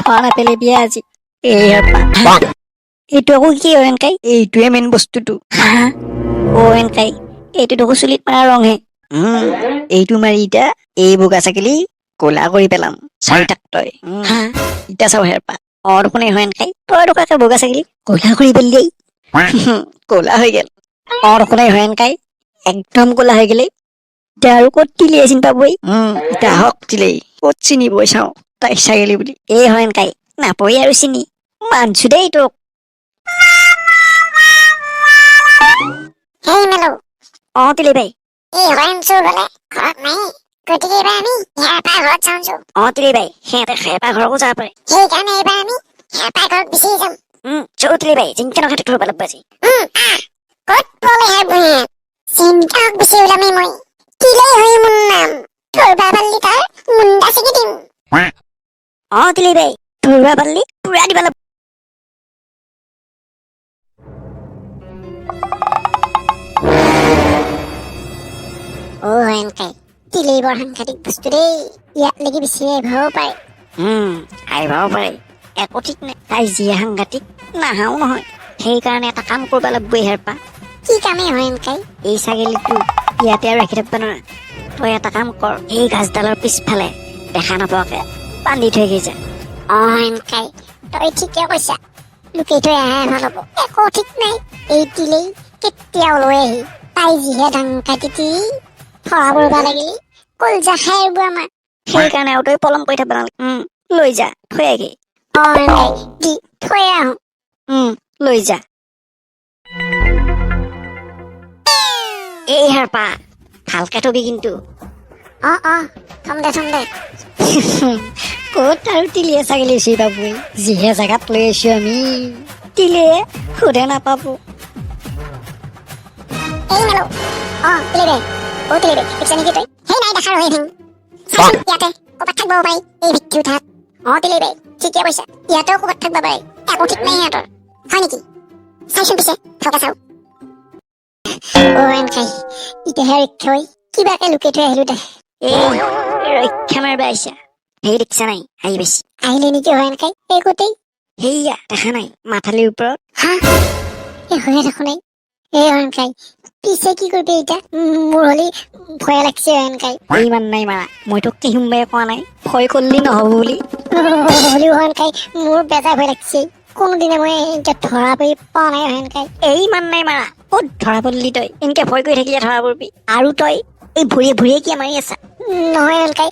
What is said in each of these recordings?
ধৰা নেপেলিবিয়ে আজি। এই হেপা, এইটো আকৌ কি হয় এনকাই? এইটোৱে মেইন বস্তুটো। হা, অ এনকাই, এইটো দেখোন চুলিত মাৰা ৰংহে। এইটো মাৰি এতিয়া এই বগা ছাগলী ক'লা কৰি পেলাম, চাই থাক তই। হা, এতিয়া চাওঁ হেৰপা। অ দেখোন, এই হয় এনকাই, তই দেখোন একে বগা ছাগলী ক'লা কৰি পেলি। ক'লা হৈ গেল। অ দেখোন, এই হয় এনকাই, একদম ক'লা হৈ গেলে। এতিয়া আৰু ক'ত তিলিয়ে চিনি পাবই? এতিয়া আহক তিলেই, ক'ত চিনিবই চাওঁ তাই ছাগলী বুলি। এই হয় এনকাই, নাপই আৰু চিনি, মানছো দেই তোক। হেই মেলো। অ তিলি ভাই। এই হৰেণ চোৰ গ'লে ঘৰত নাই, গতিকে এইবাৰ আমি হেৰপা ঘৰত যাওঁ। অ তিলি ভাই, সিহঁতে খেপা ঘৰকো যাব পাৰে। সেইকাৰণে এইবাৰ আমি হেৰপা ঘৰত বিচাৰি যাম। চৌ তিলি ভাই, চিন্তা নকৰে, ধৰিব লাগিব আজি। আহ, ক'ত পলে হে বুঢ়ে, চিন্তাক বিচাৰি ওলামেই মই। তিলেই হৈ মোৰ নাম, ধৰবা পাল্লি তাৰ মুণ্ডা ছিগি দিম। অ তিলি ভাই, ধৰিব পাৰিলি পুৰা দিব লাগিব। অ হৰেণ কাই, তিলেই বৰ সাংঘাতিক বস্তু দেই, ইয়াত লাগি বিচাৰি আহিবও পাৰে। আহিবও পাৰে, একো ঠিক নাই। তাই যিয়ে সাংঘাতিক, নাহাও নহয়। সেইকাৰণে এটা কাম কৰিব লাগিব হেৰপা। কি কামেই হৰেণ কাই? এই ছাগলীটো ইয়াতে আৰু ৰাখি থাকিব নোৱাৰা। তই এটা কাম কৰ, এই গাছডালৰ পিছফালে দেখা নোপোৱাকে বান্ধি থৈ গৈছে। অ হৰেণ কাই, তই ঠিকে কৈছা, লুকাই থৈ আহাই ভাল হ'ব। একো ঠিক নাই, এই তিলেই কেতিয়া ওলাই আহি। তাই যিহে ডাং কাটি ধৰা পৰিব লাগিলি কলজা খাই আহিব আমাৰ। সেইকাৰণে আৰু তই পলম কৰি থাকিব নালাগে। লৈ যা, থৈ আহি। অ হৰেণ কাই, দি থৈ আহো। লৈ যা। এই হেৰপা, ভালকে থবি কিন্তু। অ অ, থম দে, থম দে। ক'ত আৰু তিলিয়ে ছাগলী চিনি পাবই? যিহে জেগাত লৈ আহিছো আমি, তিলিয়ে সোধে নাপাব। এই মেলো। অ তিলে দে, অ তিলে দে, দেখিছা নেকি তই? সেই নাই দেখা, ৰৈ ভাং চাচোন, ইয়াতে ক'ৰবাত থাকিব পাৰি এই ভিত্তি উঠাত। অ তিলে দে, ঠিকে কৈছা, ইয়াতেও ক'ৰবাত থাকিব পাৰে, একো ঠিক নাই সিহঁতৰ। হয় নেকি? চাইচোন পিছে, ভালকে চাওঁ। অ এনকাই, এতিয়াহে ৰক্ষা হৈ, কিবাকে লুকাই থৈ আহিলো দে। এই ৰক্ষা মাৰিব আহিছা। সেই দেখিছা নাই, আহি পাইছি। আহিলে নেকি হয় এনকাই এই গোটেই? সেইয়া দেখা নাই, মাথালিৰ ওপৰত। হা, এই হৈয়ে থাকো নাই। এই এনকাই, পিছে কি কৰিবি এতিয়া? মোৰ হলি ভয় লাগছে এনকাই। ইমান নাই মাৰা, মই তোক কিহুমবাই কোৱা নাই ভয় কৰলি নহ'ব বুলি? হ'লেও এনকাই, মোৰ বেজাই ভয় লাগছে। কোনোদিনে মই এতিয়া ধৰা পৰি পোৱা নাই এনকাই। এই ইমান নাই মাৰা, ক'ত ধৰা পৰিলি তই? এনেকে ভয় কৰি থাকিলে ধৰা পৰিবি। আৰু তই এই ভৰিয়ে ভৰিয়ে কিয় মাৰি আছা? নহয় এনকাই,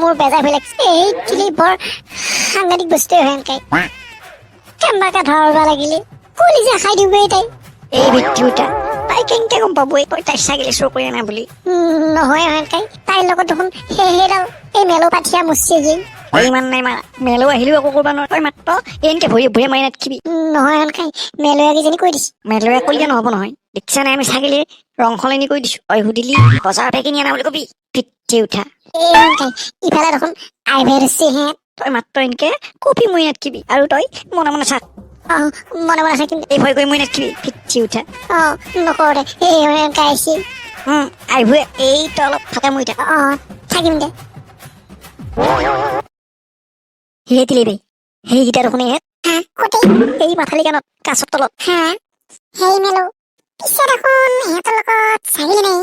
মোৰ বেজাই ভয় লাগছে। এই তিলি বৰ সাংঘাতিক বস্তুৱে হয় এনকাই, কেনেবাকে ধৰা লাগিলে কলিজা খাই দিবই তাই। এই ভিত্তি উঠা, তাই কেনেকে গম পাব তই তাইৰ ছাগলী চুৰ কৰি আনা বুলি? নহয় এনকাই, তাইৰ লগত দেখোন সেই সেইডাল এই মেলো পাঠিয়া মুচি গেই। এই ইমান নাই মাৰা, মেলো আহিলেও একো কৰিব নোৱাৰে। তই মাত্ৰ এনেকে ভৰিয়ে ভৰিয়ে মাৰি নাথাকিবি। নহয় এনকাই, মেলোৱে কিজানি কৈ দিছে। মেলোৱে কৰিলে নহ'ব নহয়। দেখিছা নাই, আমি ছাগলীৰ ৰং সলনি কৰি দিছো। তই সুধিলি বজাৰৰ পৰা কিনি আনা বুলি কবি, পিঠি উঠা। এই এনকাই, ইফালে দেখোন আইভে ধৰছে হে। তই মাত্ৰ এনেকে কপি মই নাথাকিবি, আৰু তই মনে মনে থাক। অ, মনে মনে থাকিম। এই ভয় কৰি মই নাথাকিবি, পিঠি উঠা। অ, নকৰো দে। এই এনকাই আহিছে। আহিবয়ে। এই তই অলপ ফাকে মই থাক। অ, থাকিম দে। সেই তিলি ভাই, সেইকেইটা দেখোন ইহঁত। হা, ক'তে? এই মাথালি কাণত গাছৰ তলত। হা, সেই মেলো, পিছে দেখোন ইহঁতৰ লগত ছাগলী নাই।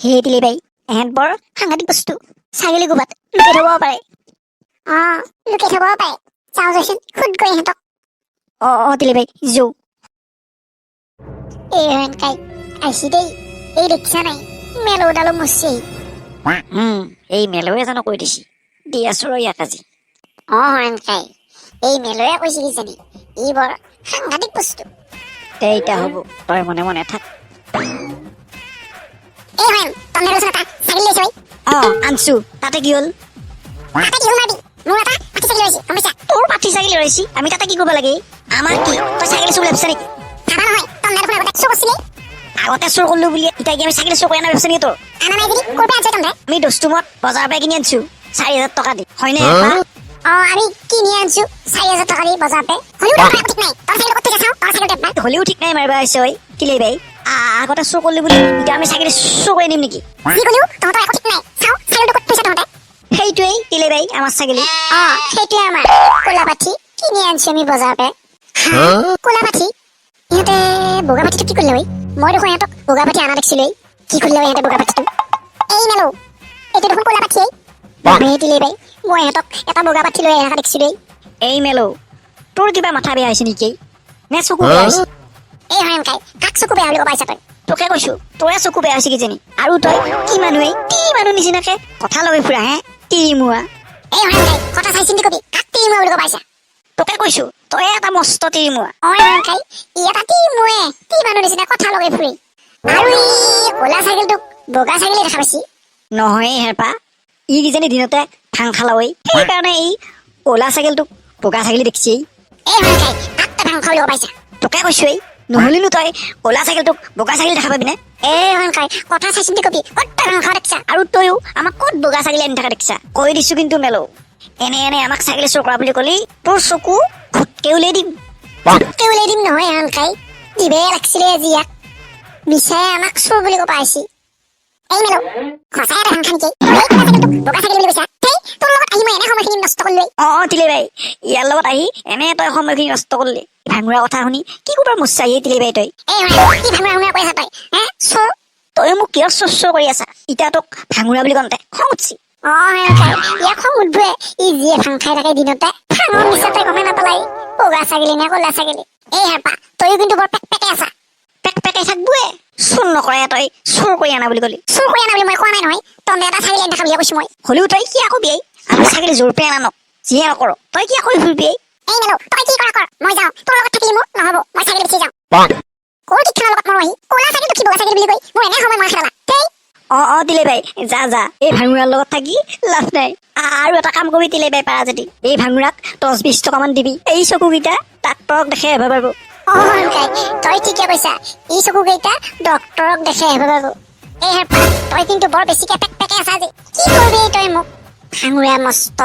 সেই তিলি ভাই, এহেঁত বৰ সাংঘাতিক বস্তু, ছাগলী ক'ৰবাত লুকাই থ'ব পাৰে। অ, লুকাই থ'বও পাৰে। যাওঁ যাচোন, সোধ গৈ ইহঁতক। অ অ তিলি ভাই, যৌ। এই এনকাই আহিছি দেই। এই দেখিছা নাই, মেলোডালো মচি। এই মেলোৱে জানো কৈ দিছি? দি আছো ৰ ইয়াক আজি। অ এনকাই, এই মেলোৱে কৈছে কিজানি, ই বৰ সাংঘাতিক বস্তু। দে এতিয়া হ'ব, তই মনে মনে থাক। এই হৰেণ, তহঁতে দেচোন এটা ছাগলী লৈছ ঐ। অ আনছো, তাতে কি হ'ল? তাতে কি হ'ল মাৰবি? মোৰ এটা পাঠি ছাগলী লৈছি, গম পাইছা? তোৰ পাঠি ছাগলী ৰৈছি, আমি তাতে কি কৰিব লাগে? আমাৰ কি, তই ছাগলী চুৰ ভাবিছা নেকি? ভাবা নহয়, তহঁতে দেখোন আগতে চুৰ কৰিছিলি। আগতে চুৰ কৰিলো বুলি এতিয়া কি আমি ছাগলী চুৰ কৰি আনা ভাবিছ নেকি তোৰ? আনা নাই যদি ক'ৰ পৰা আনছ তহঁতে? আমি দস্তুমত বজাৰৰ পৰা কিনি আনছো 4000 টকা দি, হয়নে এপা? অ, আমি কিনি আনছো 4000 টকা দি বজাৰৰ পৰা, হ'লেও দেখোন একো ঠিক নাই। তই ছাগলী ক'ত থৈছা চাওঁ, তই ছাগলীটো একবাৰ। হ'লেও ঠিক নাই, মাৰিবা আহিছ ঐ তিলেই ভাই। আগতে চুৰ কৰিলো বুলি এতিয়া আমি ছাগলী চুৰ কৰি আনিম নেকি? যি ক'লেও তহঁতৰ একো ঠিক নাই। চাওঁ ছাগলীটো ক'ত থৈছা তহঁতে। সেইটোৱেই তিলে বাই আমাৰ ছাগলী। অ, সেইটোৱে আমাৰ ক'লা পাঠি, কিনি আনিছো আমি বজাৰৰ পৰা। ক'লা পাঠি? ইহঁতে বগা পাঠিটো কি কৰিলে ঐ? মই দেখোন ইহঁতক বগা পাঠি আনা দেখিছিলো। এই কি কৰিলে ঐ ইহঁতে বগা পাঠিটো? এই মেলো, এইটো দেখোন ক'লা পাঠিয়েই। নহয় তিলে বাই, মই ইহঁতক এটা বগা পাঠি লৈ অহা দেখিছিলো। এই মেলো, তোৰ কিবা মাথা বেয়া হৈছে নেকি নে চকু বেয়া হৈছে? এই হৰেণ কাই, কাক চকু বেয়া বুলি ক'ব আহিছা তই? তোকে কৈছো, তোৰে চকু বেয়া হৈছে কিজানি। আৰু তই কি মানুহেই তি মানুহ নিচিনাকে কথা লগাই ফুৰা হে তিৰিমুৱা? এই হৰেণ কাই, কথা চাই চিন্তি কবি। কাক তিৰিমুৱা বুলি ক'ব আহিছা? তোকে কৈছো, তই এটা মস্ত তিৰিমুৱা। অ হৰেণ কাই, ই এটা তিৰিমুৱে, তি মানুহ নিচিনা কথা লগাই ফুৰি। আৰু ই ক'লা ছাগলীটোক বগা ছাগলী দেখা পাইছি। নহয় হেৰপা, ই কিজানি দিনতে ভাং খালা ঐ, সেইকাৰণে এই ক'লা ছাগলীটোক বগা ছাগলী দেখিছি। এই হৰেণ কাই, কাক তই ভাং খোৱা বুলি ক'ব পাইছা? তোকে কৈছো এই, নহ'লিনো তই ক'লা ছাগলীটোক বগা ছাগলী দেখা পাবি নে? এই হৰেণ কাই, কথা চাই চিন্তি কবি। ক'ত তই ভাং খোৱা দেখিছা? আৰু তয়ো আমাক ক'ত বগা ছাগলী আনি থকা দেখিছা? কৈ দিছো কিন্তু মেলো, এনে এনে আমাক ছাগলী চোৰ কৰা বুলি ক'লি তোৰ চকু ঘুটকে উলিয়াই দিম। ঘুটকে উলিয়াই দিম নহয় হৰেণ কাই, দিবাই লাগছিলে আজি ইয়াক। মিছাই আমাক চোৰ বুলি ক'ব আহিছি। এই মেলো, সঁচাই এটা ভাং খা নেকি? এই ক'লা ছাগলীটোক বগা ছাগলী বুলি কৈছা? হেই, তোৰ লগত আহি মই এনে সময়খিনি নষ্ট কৰিলোৱেই। অ তিলে বাই, ইয়াৰ লগত আহি এনে তই সময়খিনি নষ্ট কৰিলি। ভাঙোৰা কথা শুনি কি ক'বাৰ মুচাহি তিলে বাই তই? এই হৰেণ, কি ভাঙোৰা ভাঙোৰা কৈ আছা তই হে চোৰ? তয়ো মোক কিয় চোৰ চোৰ কৰি আছা? ইতা তোক ভাঙোৰা বুলি কওঁতে খং উঠছি। অ হৰেণ কাই, ইয়াক খং উঠবয়ে। ই যিয়ে ভাং খাই থাকে দিনতে, ভাঙৰ নিচাতে গমে নাপালাই বগা ছাগলী নে ক'লা ছাগলী। এই হেৰপা, তয়ো কিন্তু বৰ পেক পেকে আছা। পেক পেকাই থাকবোৱে, চোৰ নকৰে তই চোৰ কৰি আনা বুলি ক'লি। চুৰ কৰি আনা বুলি মই কোৱা নাই নহয়, তহঁতে এটা ছাগলী আনি থকা বুলিয়ে কৈছো মই। হ'লেও তই কি আকৌ বিয়াই আমি ছাগলী জোৰ পে আনা নক যিয়ে নকৰ, তই কি আকৌ ফুৰিবি? এই মেলো, তই কি কৰা কৰ, মই যাওঁ। তোৰ লগত থাকিলে মোৰ নহ'ব, মই ছাগলী বেচি যাওঁ। ক'ৰ কিখনৰ লগত মৰো আহি ক'লা ছাগলীটো কি বগা ছাগলী বুলি কৈ মোৰ এনে সময় মই খেলালা। হেই। অ তিলে বাই, যা যা, এই ভাঙোৰাৰ লগত থাকি লাভ নাই। আৰু এটা কাম কৰিবি তিলে বাই, পাৰা যদি এই ভাঙোৰাক 10-20 টকামান দিবি। এই চকুকেইটা ডাক্তৰক দেখাই আহিব পাৰিব। অ কাই, তই ঠিকে কৈছা, এই চকুকেইটা ডক্তৰক দেখাই আহিব পাৰিব। এই হেৰপা, তই কিন্তু বৰ বেছিকে পেক পেকে আছা আজি। কি কৰিবি তই মোক? ভাঙোৰা মস্ত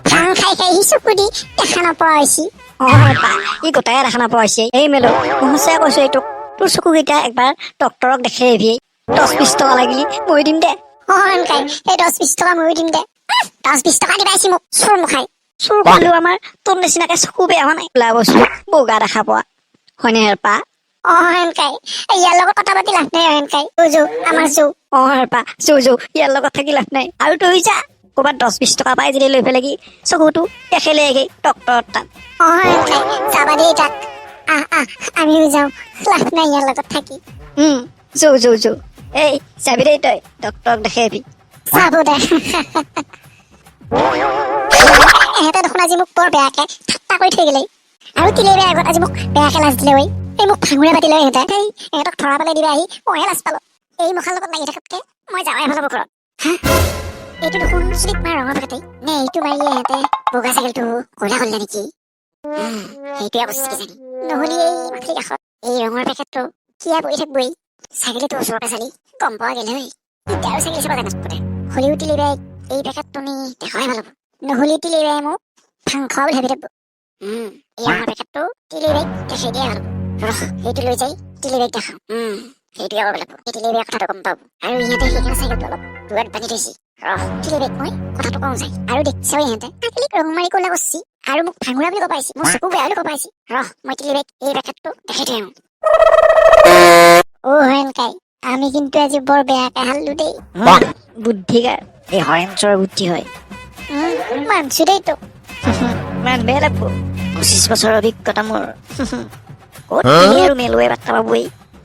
ভাং খাই খাই সি চকু দি দেখা নোপোৱা হৈছে। অ হেৰপা, ই গোটাই দেখা নাপোৱা হৈছে। এই মেলো, মই সঁচাই কৈছো এইটোক, তোৰ চকুকেইটা একবাৰ ডক্তৰক দেখাই আহিবি। 10-20 টকা লাগিলি মই দিম দে। অ কাই, এই 10-20 টকা ময়ো দিম দে। 10-20 টকা দিবা আহিছি মোক চোৰ মুখাই। চোৰ কৰিলেও আমাৰ তোৰ নিচিনাকে চকু বেয়া হোৱা নাই, ওলা বস্তু বগা দেখা পোৱা হয়নে হেৰপা? অ কাই, ইয়াৰ লগত কথা পাতি লাভ নাই। কাই, যৌ আমাৰ যৌ। অ হেৰপা, যৌ যৌ, ইয়াৰ লগত থাকি লাভ নাই। আৰু তই যা, ক'ৰবাত 10-20 টকা পাই যদি লৈ পেলাই কি চকুটো দেখিলে গৈ ডক্তৰৰ তাত। অ কাই, যাবা দেই তাক। আহ আহ, আমিও যাওঁ, লাভ নাই ইয়াৰ লগত থাকি। যৌ যৌ যৌ। এই যাবি দেই, তই ডক্তৰক দেখাই আহিবি। যাব দে। এহেঁতে দেখোন আজি মোক বৰ বেয়াকে ঠাট্টা কৰি থৈ গ'লে। আৰু তিলেৰে আগত আজি মোক বেয়াকে লাজ দিলে ঐ। এই মোক ভাঙোৰে পাতিলে ইহঁতে। এই ইহঁতক ধৰা পেলাই দিবা আহি মইহে লাজ পালো। এই মুখাৰ লগত লাগি থকাতকে মই যাওঁৱে ভাল হ'ব ঘৰত। হা, এইটো দেখোন চুলিত মাৰা ৰঙৰ পেকেটেই নে? এইটো মাৰিয়ে ইহঁতে বগা ছাগলটো ক'লা কৰিলে নেকি? সেইটোৱে বস্তু কিজানি। নহ'লে এই মাটিৰ কাষত এই ৰঙৰ পেকেটটো কিয় পৰি থাকবই? ছাগলীটো ওচৰতে চালি গম পোৱা গ'ল হয়। এতিয়া আৰু ছাগলী চাব জানো হ'লেও তিলিবাই এই পেকেটটো নি দেখুৱাই ভাল হ'ব। নহ'লে তিলিবাই মোক ভাং খোৱা বুলি ভাবি থাকিব। এই ৰঙৰ পেকেটটো তিলিবাইক দেখাই দিয়া ভাল হ'ব। ৰহ, সেইটো লৈ যাই তিলিবাইক দেখাওঁ। সেইটোৱে কৰিব লাগিব। এই তিলিবাই কথাটো গম পাব। আৰু ইহঁতে সেইকাৰণে চাইকেলটো অলপ দূৰত বান্ধি থৈছি। ৰহ, তিলিবাইক মই কথাটো কওঁ যাই। আৰু দেখিছাও, ইহঁতে ছাগলীক ৰং মাৰি ক'লা কৰছি আৰু মোক ভাঙোৰা বুলি ক'ব পাইছি, মোৰ চকু বেয়া বুলি ক'ব পাইছি। ৰহ, মই তিলিবাইক এই পেকেটটো দেখাই থৈ আহোঁ। অ হৰেণ কাই, আমি কিন্তু আজি বৰ বেয়াকে হাৰলো দেই। বুদ্ধিকাৰ এই হৰেণ চোৰৰ বুদ্ধি হয়। মানছো দেই তোক। ইমান বেয়া লাগব, 25 বছৰৰ অভিজ্ঞতা মোৰ। ক'ত কি আৰু মেলোৱে পাত্তা পাবই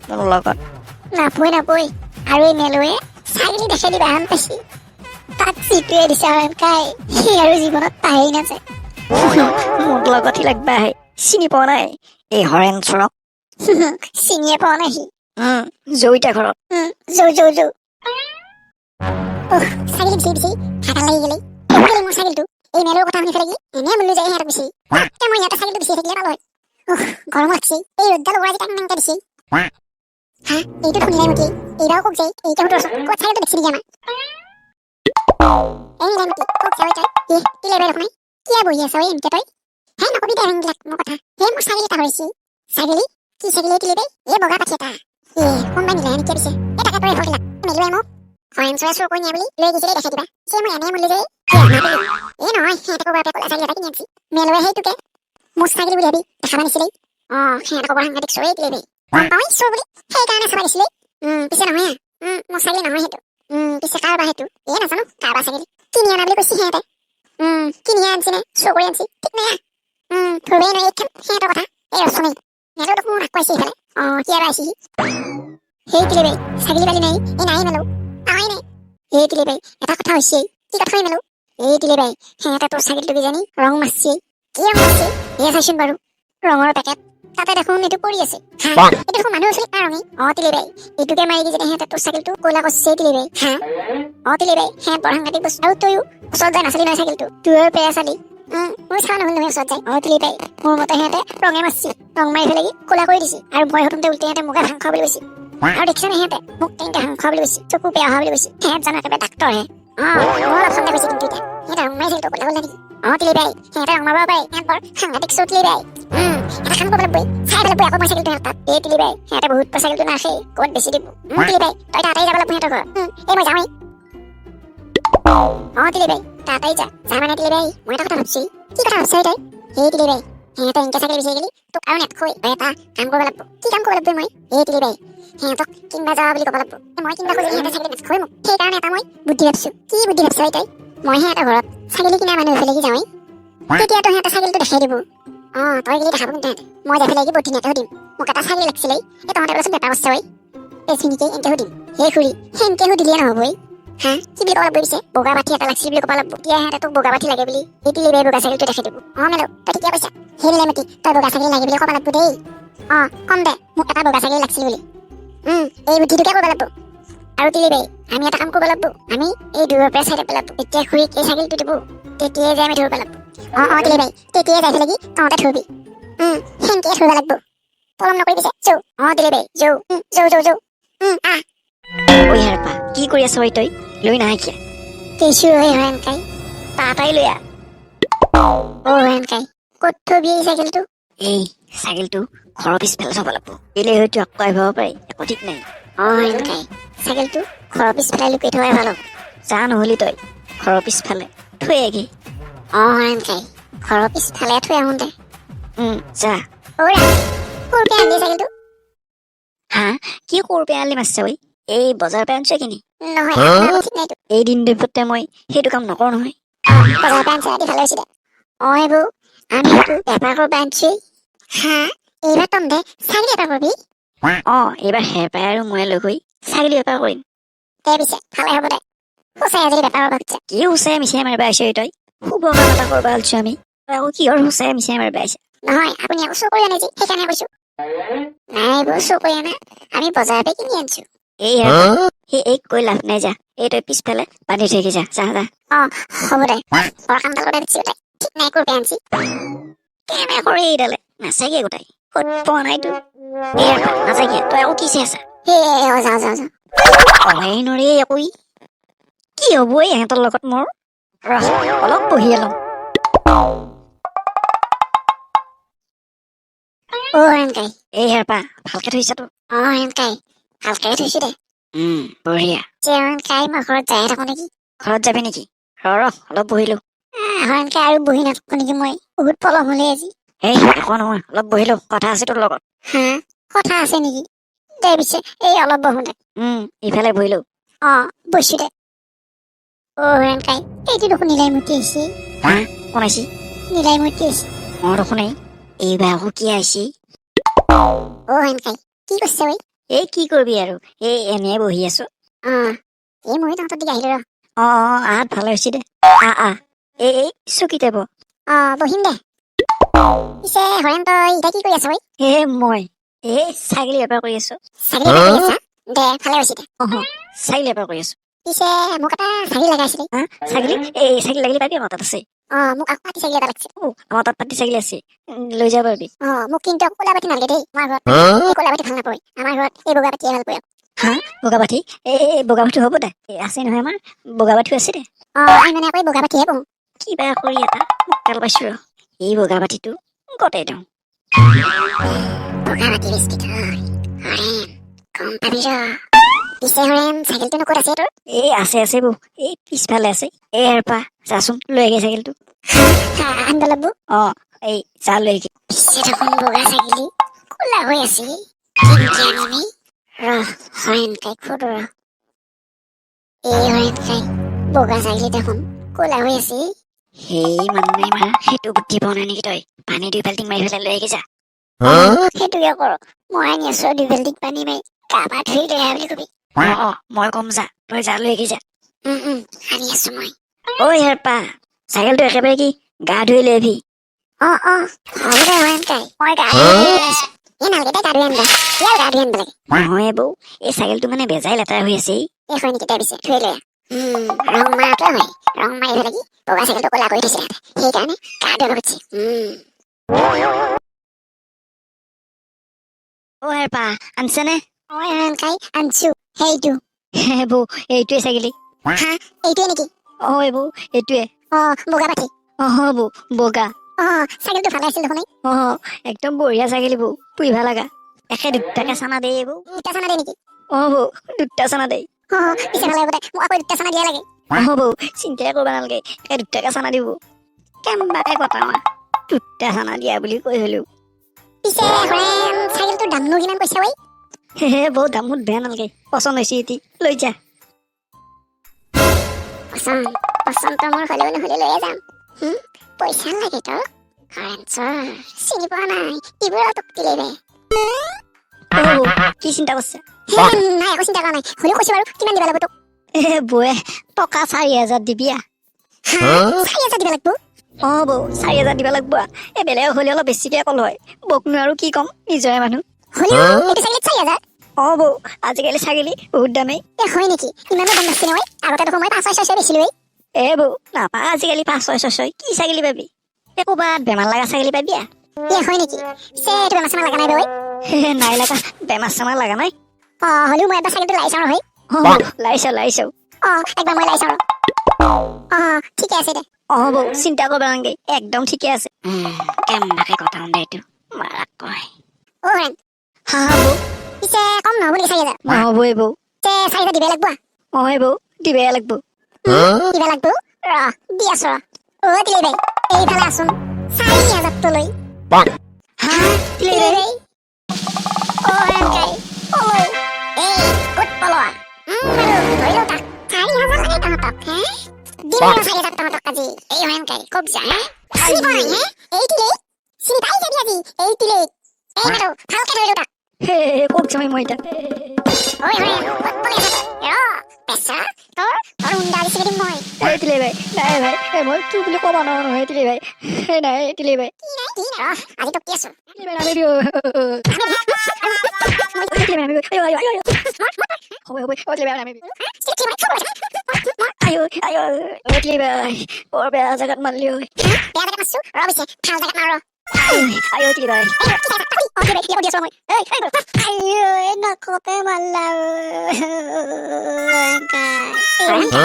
মোৰ লগত? নাপৈ নাপৈ। আৰু এই মেলোৱে ছাগলী দেখাই দিবা হান পাইছি। তাক যিটোৱে দিছে হৰেণ কাই, সি আৰু জীৱনত পাহৰি নাযায়। মোৰ লগত সি লাগবা আহে, চিনি পোৱা নাই এই হৰেণ চোৰক। চিনিয়ে পোৱা নাই সি। জয়িতা ঘৰত। যৌ যৌ যৌ। উহ, ছাগলী বিচাৰি বিচাৰি ভাগৰ লাগি গ'লে। গ'লে মোৰ ছাগলীটো। এই মেলোৰ কথা শুনি পেলাই কি এনে মূল্য যায় সিহঁতক বিচাৰি। এতিয়া মই ইয়াতে ছাগলীটো বিচাৰি থাকিলে পালো হয়। উহ, গৰম লাগছে। এই ৰ'দডাল ওপৰ আজি টাং টাংকে দিছে। হা, এইটো শুনি নাই মুঠি। এইবাৰো কওক যায় এইটো সুধৰচোন, ক'ত ছাগলীটো দেখছি নেকি আমাৰ? এই নাই মুঠি, কওক যাওঁ তই। এ তিলে বাই দেখোন নাই, কিয় বহি আছ এই এনকে তই? হে, নকবি দে এইবিলাক মোৰ কথা। হে, মোৰ ছাগলী এটা হৰিছি। ছাগলী? কি ছাগলী তিলে বাই? এই বগা পাঠি এটা। এ, কোনোবাই নিলে নেকি পিছে? এই তাকে তই ভৰিলাক মেলুৱাই মোক। হৰেণ চোৰে চুৰ কৰি নিয়া বুলি লৈ গৈছিলে দেখাই দিবা। পিছে মই এনে মূল্য যে এই নহয়, সিহঁতে ক'ৰবাৰ পৰা ক'লা ছাগলী এটা কিনি আনিছি। মেলোৱে সেইটোকে মোৰ ছাগলী বুলি ভাবি দেখাব নিছিলেই। সিহঁতে ক'বৰ সাংঘাতিক চোৰেই দিলে গম পাওঁৱেই চোৰ বুলি, সেইকাৰণে চাব দিছিলেই। পিছে নহয়, মোৰ ছাগলী নহয় সেইটো। পিছে কাৰোবাৰ সেইটো এই নাজানো, কাৰোবাৰ ছাগলী কিনি অনা বুলি কৈছে সিহঁতে। কিনি আনিছে নে চুৰ কৰি আনিছে ঠিক নাই। ধৰিবই নোৱাৰি এইখন সিহঁতৰ কথা। এই ৰচোন, সিহঁতেও দেখোন আগুৱাইছে সেইফালে। কিয় বা আহিছি? সেই তিলে ছাগলী পালি নাই? এই নাই মেলো, আহাই নাই। এই তিলে বাই, এটা কথা হৈছে। কি কথা মেলো? এই তিলে বাই, সিহঁতে তোৰ ছাগলীটো কিজানি ৰং মাৰছে। কি ৰং মাৰছে? এয়া চাইছোন বাৰু, ৰঙৰ পেকেট তাতে দেখোন এইটো পৰি আছে। হা, এইটো দেখোন মানুহ চুলিত মাৰা ৰঙে। তিলে বাই, এইটোকে মাৰি কিজানি সিহঁতে তোৰ ছাগলীটো ক'লা কৰিছে। তিলে বাই, হা, তিলে বাই, সিহঁত বৰ সাংঘাতিক বস্তু। আৰু তয়ো ওচৰত যাই নাচালি নহয় ছাগলীটো, তোৰ পেয়া চালি। মই চোৱা নহ'ল নহয় ওচৰত যায়। তিলে বাই, মোৰ মতে সিহঁতে ৰঙে মাৰছে, ৰং মাৰি পেলাই ক'লা কৰি দিছে। আৰু মই সুধোঁতে উল্টে সিহঁতে মোকে ভাং খোৱা বুলি কৈছে। আৰু দেখিছা নে, সিহঁতে মোক তেনেকে ভাং খোৱা বুলি কৈছে, চকু বেয়া হোৱা বুলি কৈছে। সিহঁত জানো একেবাৰে ডাক্তৰহে? মোৰ অলপ সন্দেহ হৈছে কিন্তু এতিয়া সিহঁতে ৰং মাৰি ছাগলীটো ক'লা ক'লা নেকি? তিলে বাই, সিহঁতে ৰং মাৰিব পাৰে, সিহঁত বৰ সাংঘাতিক চোৰ। তিলে বাই, এটা কাম কৰিব লাগিব, চাই পেলাব আকৌ মই ছাগলীটো সিহঁত তাত। এই তিলে বাই, সিহঁতে বহুত ছাগলীটো নাৰাখে, ক'ত বেছি দিব। তিলে বাই, তই তাতেই যাব লাগিব সিহঁতৰ ঘৰত। এই মই যাওঁৱেই। তিলে বাই, তাতেই যা যা। মানে তিলে বাই, মই এটা কথা ভাবছি। কি কথা ভাবছ তই? এই তিলে বাই, সিহঁতে এনেকে ছাগলী বিচাৰি গেলি তোক আৰু নেতখৈ। তই এটা কাম কৰিব লাগিব। কি কাম কৰিব লাগিব মই? এই তিলে বাই, সিহঁতক কিনিবা যোৱা বুলি ক'ব লাগিব। মই কিনিবা খুজিলে সিহঁতে ছাগলী নেতখৈ মোক, সেইকাৰণে এটা মই বুদ্ধি ভাবছো। কি বুদ্ধি ভাবছ তই? মই সিহঁতৰ ঘৰত ছাগলী কিনা মানুহ এফালে যাওঁৱেই, তেতিয়াতো সিহঁতে ছাগলীটো দেখাই দিব। তই গেলি দেখাব কিন্তু সিহঁতে। মই যাই পেলাই কি বহুত ধুনীয়াকে সুধিম, মোক এটা ছাগলী লাগিছিলে, এই তহঁতে বোলেচোন বেপাৰ কৰিছ ঐ, এইখিনিকে এনেকে সুধিম। হে খুৰী, সেনকে সুধিলে নহ'ব। হা, কি বুলি ক'ব লাগিব পিছে? বগা পাঠি এটা লাগিছিল বুলি ক'ব লাগিব। তেতিয়া সিহঁতে তোক বগা পাঠি লাগে বুলি এই তিলে বগা ছাগলীটো দেখাই দিব। মেলো, তই ঠিকে কৈছা। সেই নীলামতী, তই বগা ছাগলী লাগে বুলি ক'ব লাগিব দেই। কম দে, মোক এটা বগা ছাগলী লাগিছিল বুলি। এই বুদ্ধিটোকে কৰিব লাগিব। আৰু তিলিবাই, আমি এটা কাম কৰিব লাগিব, আমি এই দূৰৰ পৰা চাই থাকিব লাগিব। যেতিয়া খুৰীক এই ছাগলীটো দিব, তেতিয়াই যাই আমি ধৰিব লাগিব। তিলিবাই, তেতিয়াই যাই পেলাই তহঁতে ধৰিবি। সেনকে ধৰিব লাগিব, পলম নকৰি পিছে। যৌ। তিলিবাই, যৌ। যৌ যৌ যৌ। আহ। ঐ হাৰপা, কি কৰি আছ ঐ? তই লৈ নাহে কিয়? কেঁচু হৈ হৰেণকাই। তাতাই লৈ আহ। হৰেণকাই, ক'ত থবি এই ছাগলীটো? এই ছাগলীটো ঘৰৰ পিছফালে থ'ব লাগিব। কেলে হয়তো আকৌ আহিব পাৰে, একো ঠিক নাই। হৰেণকাই, ছাগলীটো ঘৰৰ পিছফালে লুকুৱাই থোৱাই ভাল হ'ব। যা নহ'লি তই ঘৰৰ পিছফালে থৈ আহি। হৰেণকাই, ঘৰৰ পিছফালে থৈ আহোঁ দে। যা। ৰাম, ক'ৰ পৰা আনিলি ছাগলীটো? হা, কি ক'ৰ পৰা আনলি মাছ ঐ? এই বজাৰৰ পৰা আনিছ কিনি? নহয়, আপোনাৰ ঠিক নাইতো। এই দিন দুপৰতে মই সেইটো কাম নকৰোঁ নহয়। বজাৰৰ পৰা আনিছে আদি ভালে হৈছে দে। এইবোৰ আমি সেইটো বেপাৰ কৰিব আনিছোৱেই। হা, এইবাৰ তহঁতে ছাগলী বেপাৰ কৰিবি? এইবাৰ হেৰপাই আৰু মই লগ হৈ ছাগলী বেপাৰ কৰিম। দে পিছে, ভালে হ'ব দে। সঁচাই যদি বেপাৰ কৰিব খুজিছা। কি সঁচাই মিছাই মাৰিব আহিছ ঐ তই? শুভ কাম এটা কৰিব ওলছো আমি, তই আকৌ কিহৰ সঁচাই মিছাই মাৰিব আহিছ? নহয়, আপুনি আকৌ চুৰ কৰি আনে যে, সেইকাৰণে কৈছো। নাই, এইবোৰ চুৰ কৰি আনা, আমি বজাৰৰ পৰা কিনি আনিছো। এই হেৰপা, সেই এইক কৈ লাভ নাই। যা, এই তই পিছফালে বান্ধি থৈ যা যা যা। হ'ব দে। বৰ কামডাল কৰি দিছি গোটাই, ঠিক নাই ক'ৰ পৰা আনিছি। কেনে কৰে এইডালে, নাচাইগে গোটাই, ক'ত পোৱা নাইতো। এই হেৰপা, নাচাইগে, তই আকৌ কি চাই আছা? হে, যাওঁ যাওঁ যাওঁ। কমাই নৰে একো। কি হ'ব এই ইহঁতৰ লগত মোৰ? ৰহ, অলপ বহিয়ে লওঁ। হৰেণকাই। এই হেৰপা, ভালকে থৈছা তো? হৰেণকাই, ভালকে থৈছো দে। বঢ়িয়া। হৰেণকাই, মই ঘৰত যায়ে থাকো নেকি? ঘৰত যাবি নেকি? ৰ ৰ, অলপ বহিলো। হৰেণকাই, আৰু বহি নাথাকো নেকি মই? বহুত পলম হ'লে আজি। এই একো নহয়, অলপ বহিলো, কথা আছে তোৰ লগত। হা, কথা আছে নেকি? দে পিছে, এই অলপ বহো দে। ইফালে বহিলো। বহিছো দে। হৰেণকাই, এইটো দেখোন নীলাইমূৰ্তি আহিছে। হা, কোন আহিছি? নীলাইমূৰ্তি আহিছে। মই দেখোন এই এইবাৰ আকৌ কি আহিছি? হৰেণকাই, কি কৰিছে ঐ? এই কি কৰিবি আৰু, এই এনে বহি আছো। এই ময়ো তহঁতৰ দিকে আহিলো ৰ। আহাত ভাল হৈছে দে। আহ আহ, এই এই চকীতে বহ। বহিম দে। পিছে হৰেণ, তই এতিয়া কি কৰি আছ ঐ? হে, মই এই ছাগলী বেপাৰ কৰি আছো। ছাগলী বেপাৰ কৰি আছা? দে, ভালে হৈছে দে। ছাগলী বেপাৰ কৰি আছো। পিছে মোক এটা ছাগলী লগা আছিলে। হা, ছাগলী? এই ছাগলী লাগিলে পাবি, আমাৰ তাত আছে। মোক আকৌ পাতি ছাগলী এটা লাগিছিল। আমাৰ তাত পাতি ছাগলী আছে, লৈ যাব পাৰিবি। মোক কিন্তু আকৌ ক'লা পাতি নালাগে দেই। আমাৰ ঘৰত এই ক'লা পাতি ভাল নাপায়, আমাৰ ঘৰত এই বগা পাতিয়ে ভাল পায়। হা, বগা পাঠি? এই বগা পাঠি হ'ব দে, এই আছে নহয়, আমাৰ বগা পাঠিও আছে দে। আমি মানে আকৌ এই বগা পাতিহে পোহো। কিবা কৰি এটা মোকাল পাইছো ৰ, এই বগা পাঠিটো গতাই দিওঁ। বগা পাতি বেছি থয় হৰেণ, গম পাবি ৰ। পিছে হৰেণ, চাইকেলটোনো ক'ত আছে তোৰ? এই আছে আছে বৌ, এই পিছফালে আছে। এই হেৰপা, চাচোন, লৈ আগে চাইকেলটো। হা, আনিব লাগব। অ, এই চা, লৈ আগে। পিছে দেখোন বগা ছাগলী ক'লা হৈ আছে, কেনেকে আনিবি? ৰহ হৰেণ কাইক সোধো ৰ। এই হৰেণ কাই, বগা ছাগলী দেখোন ক'লা হৈ আছে। সেই মানুহ নাই মাৰা, সেইটো বুদ্ধি পোৱা নাই নেকি তই? পানী 2 বাল্টিং মাৰি পেলাই লৈ আগে যা। সেইটোকে কৰ, মই আনি আছো 2 বাল্টিং পানী মাৰি গা পা ধুই লৈ আহা বুলি কবি। অ অ, মই কম, যা তই, যা, লৈ আগে যা। উম উম আনি আছো মই। ঐ হেৰপা, চাইকেলটো একেবাৰে কি গা ধুই লৈ আহিবি। অ অ, হ'ব দে হৰেণ কাই, মই গা ধুই লৈ আছো। এই নালাগে দে গা ধুই আনিবা, কিয় গা ধুই আনিব লাগে? নহয় বৌ, এই চাইকেলটো মানে বেজাই লেতেৰা হৈ আছে। এই হয় নেকি? দে পিছে ধুই লৈ আহ। ৰং মাৰাটোৱে হয়, ৰং মাৰি পেলাই কি বগা চাইকেলটো ক'লা কৰি থৈছে তাহাঁতে, সেইকাৰণে গা ধুৱাব খুজিছে। অ হেৰপা, আনছেনে? অ হৰেণ কাই, আনছো সেইটো। বৌ, এইটোৱে চাইকেলি। হা, এইটোৱে নেকি? অ বৌ, এইটোৱে। অ, বগা পাঠি? অ বৌ, বগা। অ, চাইকেলটো ভালে আছিল দেখোন এই। অ, একদম বঢ়িয়া চাইকেলি বৌ, পুহিবা লগা। একে দুটাকে চানা দেই বৌ। দুটা চানা দে নেকি? অ বৌ, দুটা চানা দেই। অ, পিছে ভালে হ'ব দে, মোক আকৌ দুটা চানা দিয়া লাগে। অ বৌ, চিন্তাই কৰিব নালাগে, একে দুটাকে চানা দিব। কেম্বাকে কটাওঁ, দুটা চানা দিয়া বুলি কৈ হলেও। পিছে হৰেণ, চাইকেলটোৰ দামনো কিমান কৈছা ঐ? হে বৌ, দাম বেয়া নালাগে, পচন্দ হৈছে এটি লৈ যা। পচন্দ পচন্দ মোৰ হ'লেও নহ'লে লৈয়ে যাম। পইচা লাগে তোক হৰেণ, চৰ চিনি পোৱা নাই এইবোৰ তোক দিলে বে। অ বৌ, কি চিন্তা কৰিছা? হে নাই, একো চিন্তা কৰা নাই, হ'লেও কৈছো বাৰু, কিমান দিব লাগিব তোক? এ বৌয়ে, টকা 4000 দিবি আ। হা, 4000 দিব লাগিব? অ বৌ, 4000 দিব লাগিব। এই বেলেগক হ'লে অলপ বেছিকে ক'ল হয়, বৌকনো আৰু কি ক'ম, নিজৰে মানুহ। হ'লেও এইটো চাইকেলত 4000? অ বৌ, আজিকালি ছাগলী বহুত দামেই। এ হয় নেকি? ইমানো দাম নাছিলে ঐ, আগতে দেখোন মই পাঁচ ছয় ছয় বেছিলো ঐ। এ বৌ, নাপা আজিকালি পাঁচ ছয় ছয় ছয়, কি ছাগলী পাবি? এই ক'ৰবাত বেমাৰ লগা ছাগলী পাবি আ। এ হয় নেকি? পিছে এইটো বেমাৰ চেমাৰ লগা নাই বে ঐ? নাই লগা, বেমাৰ চেমাৰ লগা নাই। অ, হ'লেও মই এবাৰ চাইকেলটো লাই চাওঁ হয়। অ, লাইছ লাইছ। অ, একবাৰ মই লাই চাওঁ। অ, ঠিকে আছে দে। অ বৌ, চিন্তা কৰিব নালাগে, একদম ঠিকে আছে। কেম্বাকে কটাওঁ দে, এইটো মাৰাক কয়। অ হৰেণ। হা হা বৌ। পিছে কম নহ'ব নেকি 4000? নহ'বই বৌ। পিছে 4000 দিবই লাগিব? অ বৌ, দিবই লাগিব। দিব লাগিব, ৰ দি আছো ৰ। অ দিলে ভাই, এইফালে আছোন 4000টো লৈ। হা দিলে দিলে ভাই? ভাই। অ হৰেণ কাই, পলো এই, ক'ত পলোৱা? বাৰু ধৰিলো তাক। 4000 লাগে তহঁতক হে? দিম ৰ 4000 তহঁতক আজি। এই হৰেণ কাই, ক'ত যা হে? চিনি পোৱা নাই হে? এই তিলে চিনি পাই যাবি আজি, এই তিলে। এই মাতো, ভালকে ধৰিলো তাক। হে, ক'ত যাম মই এতিয়া? ঐ হৰেণ, ক'ত পলাই আছ তই? ৰ পেচা, তোৰ তোৰ উন্দা দিছিলি দিম মই। এই দিলে ভাই, নাই ভাই, এই মই তোৰ বুলি ক'ব নোৱাৰো নহয়। দিলে ভাই, এই নাই, দিলে ভাই। কি নাই, কি নাই? ৰহ, আজি তোক কি আছো। দিলে ভাই, নামিবি। দিলে ভাই, নামিবি। আয়ো আয়ো আয়ো, হ'ব হ'ব। অ দিলে ভাই, নামিবি। আয়ো আয়ো, অ দিলে ভাই, বৰ বেয়া জেগাত মাৰিলি ঐ। বেয়া জেগাত মাৰছো? ৰ পিছে, ভাল জেগাত মাৰ ৰ। আয়ো দিলে ভাই। আয়ো, নখতে মাৰলা। আৰু দি।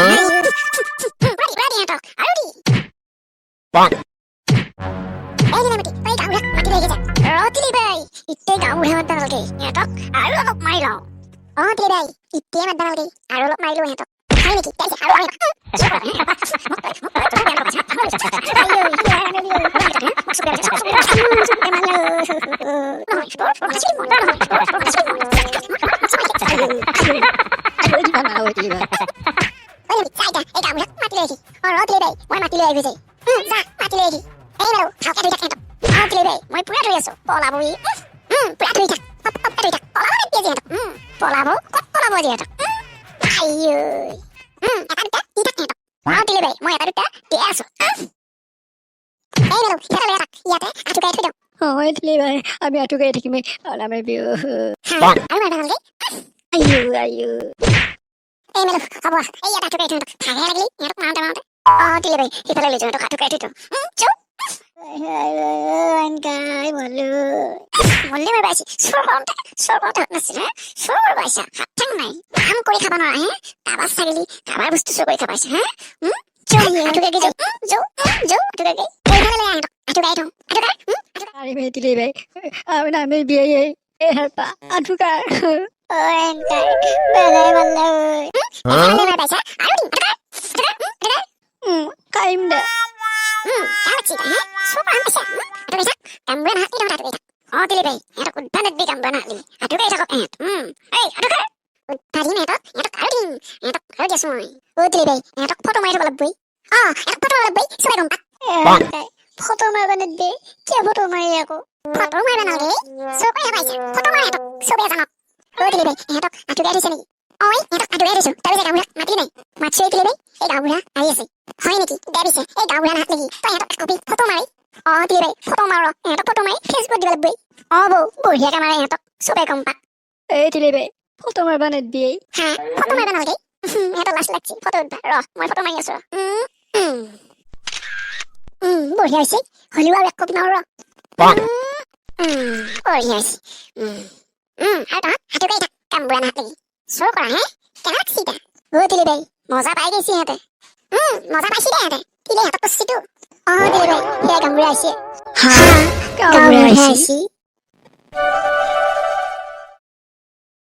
এই দিলে তই গাঁওবুঢ়াক মাতি লৈ যা। ৰ তিলি ভাই, ইতে গাঁওবুঢ়া মাতবা নালাগে, সিহঁতক আৰু অলপ মাৰি লওঁ। অ তিলি ভাই, ইতে মাতবা নালাগে, আৰু অলপ মাৰি লওঁ সিহঁতক। হয় নেকি? মই মাতি লৈ আহিবি যা, মাতি লৈ আহিবি। এই বাৰু, ভালকে ধৰি থাক সিহঁতক। অ তিলি ভাই, মই পুৰা ধৰি আছো, পলাব ই। পুৰা ধৰি থাক, ধৰি থাক, পলাব নিদিয়ে সিহঁতক। পলাব, ক'ত পলাব সিহঁতক? আইঐ, এটা দুটা দি থাক সিহঁতক। অ তিলি ভাই, মই এটা দুটা দিয়ে আছো। এই মেলো, ইফালে লৈ আহ তাক, ইয়াতে আঁঠু কাঢ়ি থৈ দিওঁ। অ দিলে ভাই, আমি আঁঠু কাঢ়ি থাকিমেই আৰু নামাৰিবি। আৰু মাৰিব নালাগে। আয়ো আয়ো। এই মেলো, হ'ব, এই ইয়াত আঁঠু কাঢ়ি থৈ। সিহঁতক ভাগে লাগিলি সিহঁতক মাৰোঁতে মাৰোঁতে। অ তিলি ভাই, সিফালে লৈ যাওঁ, সিহঁতক আঁঠু কাঢ়ি থৈ দিওঁ। চুপ। মল্লে মই পাইছি। চোৰ কৰোঁতে হাত নাছিল হে? চোৰ কৰিব আহিছা, হাত ঠেং নাই, কাম কৰি খাব নোৱাৰা হে? কাৰোবাৰ ছাগলী, কাৰোবাৰ বস্তু চোৰ কৰি খাব আহিছা হে? যৌ, আঁঠু কাঢ়ি যৌ, যৌ, যৌ, আঁঠু কাঢ়ি। এইফালে লৈ আহ সিহঁতক, আঁঠু কাঢ়ি থওঁ, আঁঠু কাঢ়। আৰে দিলে ভাই, আমি নামিবি। এই হেৰপা, আঁঠু কাঢ়। অ এনকাই বেলাই মাৰলা ঐ। ভালে মাৰ পাইছা, আৰু দিম। আঁঠু কাৰ, আঁঠু কাৰ। খাইম দে। কেনে লাগছি হে? চব আৰাম পাইছা। আঁঠু কাঢ়ি থাক, কামবোৰে নাহাতলি, তহঁত আঁঠু কাঢ়ি থাক। অ তিলি ভাই, ইহঁতক উঠবা নেদবি। কামবোৰে নাহাতলি আঁঠু কাঢ়ি থাকক ইহঁত। এই আঁঠু কাৰ, উঠবা দিম ইহঁতক। ইহঁতক আৰু দিম, ইহঁতক আৰু দি আছো মই। অ তিলি ভাই, ইহঁতক ফটো মাৰি থ'ব লাগবই। অ, ইহঁতক ফটো মাৰিব লাগবই, চবে গম পাক। এনকাই ফটো মাৰবা নেদবি, কিয় ফটো মাৰি আকৌ? ফটো মাৰিব নালাগে, চব কৰি পাইছা। ফটো মাৰ ইহঁতক, চবে জানক। অ তিলি ভাই, ইহঁতক আঁঠু কাঢ়ি থৈছে নেকি? অ, ইহঁতক আঁঠু কাঢ়ি থৈছো। তাৰপিছত গাঁওবুঢ়াক মাতিলি নাই? মাতছো। এই তিলি ভাই, এই গাঁওবুঢ়া আহি আছে হয় নেকি? দে পিছে, এই গাঁওবুঢ়া নাহাত নেকি? তই ইহঁতক কবি ফটো মাৰি। অ তিলি ভাই, ফটো মাৰ। ইহঁতক ফটো মাৰি ফেচবুকত দিব লাগবই। অ বৌ, বঢ়িয়াকে মাৰে ইহঁতক, চবে গম পাক। এই তিলি ভাই, ফটো মাৰবা নেদবি এই। হা, ফটো মাৰিব নালাগে? ইহঁতৰ লাজ লাগছে ফটো উঠবা। ৰ, মই ফটো মাৰি আছো, ৰ। উম, উম। উম, বঢ়িয়া হৈছে। হ'লেও আৰু এক কপি মাৰো, ৰ। উম, বঢ়িয়া হৈছে। উম, উম, আৰু তহঁত হাতু কাঢ়ি থাক, কামবোৰা নাহাত লাগি চোৰ কৰা হে। কেনে লাগছি এতিয়া? অ তিলি ভাই, মজা পাই গৈছে সিহঁতে। মজা পাইছি দে সিহঁতে। তিলি, সিহঁতক কৈছিতো। অ তিলি ভাই, সেয়া গাঁওবুঢ়া আহিছে। হা, গাঁওবুঢ়া আহিছে?